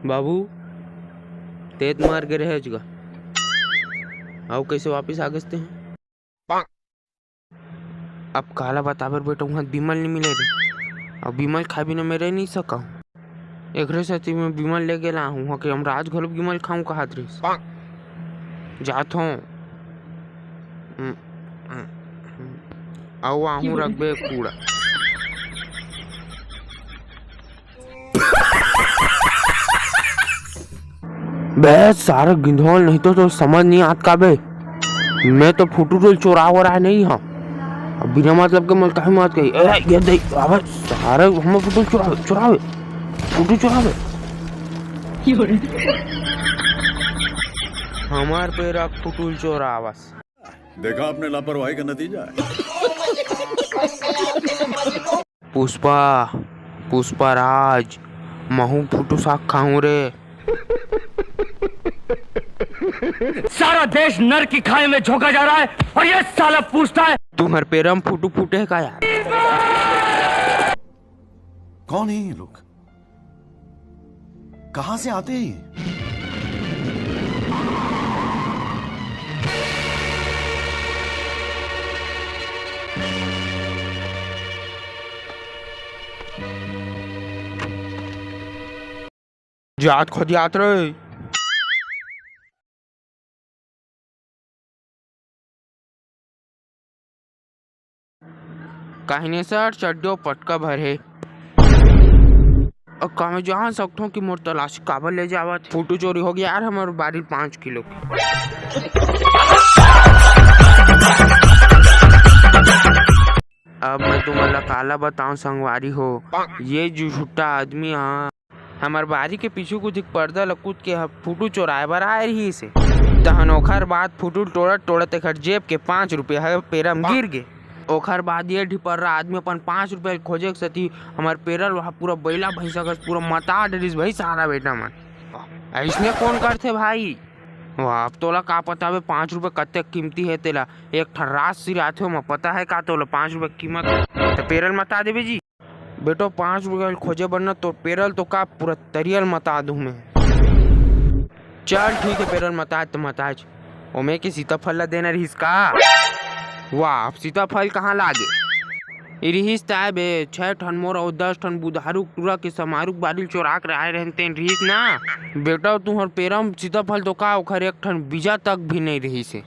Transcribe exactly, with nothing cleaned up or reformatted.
बाबू, तेत मार गे रहे अजगा। अउ कइसे वापिस आ गस तें? अब काला बताबर बेटा, उहाँ बिमल नइ मिले रे। अब बिमल खाए बिना मैं रह नइ सकंव। एकरे सेती मैं बिमल ले गेला हूँ, उहाँ के यमराज घलो बिमल खाऊं कहत रहिस। जात हूँ। अउ आहूँ रखबे कूड़ा। बे सारे गिंधोल, नहीं तो, तो समझ नहीं आत का बे। मैं तो फुटू टोल चोरा वोरा नहीं हूँ। अब बिना मतलब के मोला काहे मत कही। ए, ये दे, अबे सारे हमर फुटू चोरावे, चोरावे। फुटू चोरावे। हमार पेरा फुटू चोरावस। देखा आपने लापरवाही का नतीजा है। पुष्पा, पुष्पा राज, महूँ फुटू साग खाहूँ रे। सारा देश नरक की खाई में झोंका जा रहा है और ये साला पूछता है। तुम्हर पेरा म फुटू फूटे हे का यार? कौन है ये लोग? कहां से आते हैं ये? जात खोदियात रे। काहिने सर, चड्डी अउ पटका भर हे। अब का मैं जान सकथों कि मोर तलाशी काबर ले जावत? फुटू चोरी हो गया यार, हमर बारी पाँच किलो के। अब मैं तुमन ला काला बताऊं संगवारी हो, ये जो झूठा आदमी हा, हमर बारी के पीछू कुछ एक पर्दा ल कूद के ह-, फुटू चोराए बर आए रहिस हे। तहन ओखर बाद फुटू ल टोड़त टोड़त एखर जेब के पाँच रुपया ह पेरा म गिर गे। ओखर बाद ये ढिपर्रा आदमी अपन पाँच रुपया ल खोजे के सेती हमर पेरा ल वहाँ पूरा बइला भैंसा कस पूरा मता डरिस भाई सारा बेटा मन। अइसने कोन करथे भाई? वाह, अब तोला का पता बे पाँच रुपया कतेक कीमती हे तेला। एक ठन रास सिराथे ओमा, पता हे का तोला पाँच रुपया कीमत? त पेरा ल मता देबे जी। बेटो, पाँच रुपया ल खोजे बर न तोर पेरा ल तो का पूरा तरिया ल मता दूं मैं। चल ठीक हे, पेरा ल मताए त मताएच। ओमे के सीताफल ला देना रिहिस का? वाह, अब सीताफल कहाँ लागे? ए रिहिस ताय बे, छह ठन मोर अउ दस ठन बुधारू टूरा के समारू बारी ल चोरा के लाए रहेन तेन रिहिस ना। बेटो, तुंहर पेरा म सीताफल तो का, ओखर एक ठन बीजा तक भी नइ रिहिस हे।